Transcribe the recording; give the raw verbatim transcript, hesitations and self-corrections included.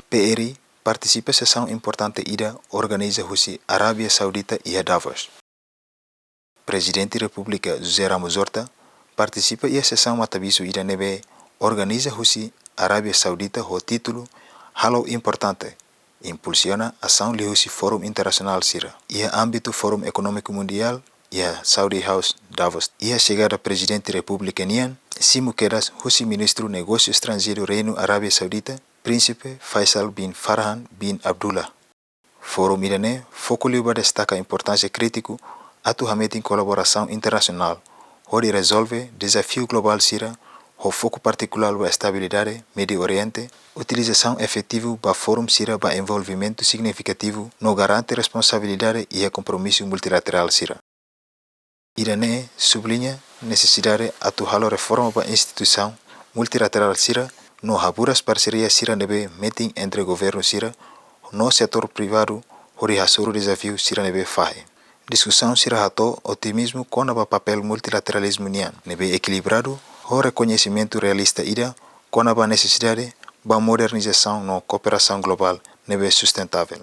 P R I partisipa sesaun importante ida organiza husi Arábia Saudita iha Davos. Prezidente Repúblika José Ramos Horta partisipa iha sesaun matabixu ida ne'ebé organiza husi Arábia Saudita ho títulu Halo Importante, impulsiona asaun liuhusi fórum internasionál sira. Iha ámbitu Fórum Ekonómiku Mundiál iha Saudi House Davos. Iha xegada Prezidente Repúblika nian, simu kedas husi Ministru Negósiu Estranjeiru Reinu Arábia Saudita, Príncipe Faisal bin Farhan bin Abdullah. Fórum ida-ne'e foku liu ba destaka importánsia krítiku atu hametin kolaborasaun internasionál hodi rezolve dezafiu globál sira, ho foku partikulár ba estabilidade Médiu Oriente, utilizasaun efetivu ba fórum sira ba envolvimentu signifikativu no garante responsabilidade iha kompromisu multilaterál sira. Ida-ne'e subliña nesesidade atu halo reforma ba instituisaun multilaterál sira no haburas parseria sira ne'ebé metin entre governu sira no setór privadu hodi hasoru dezafiu sira ne'ebé fahe. Diskusaun sira hato'o otimizmu kona-ba papél multilateralizmu nian ne'ebé ekilibradu ho rekoñesimentu realista ida kona-ba nesesidade ba modernizasaun no kooperasaun globál ne'ebé sustentável.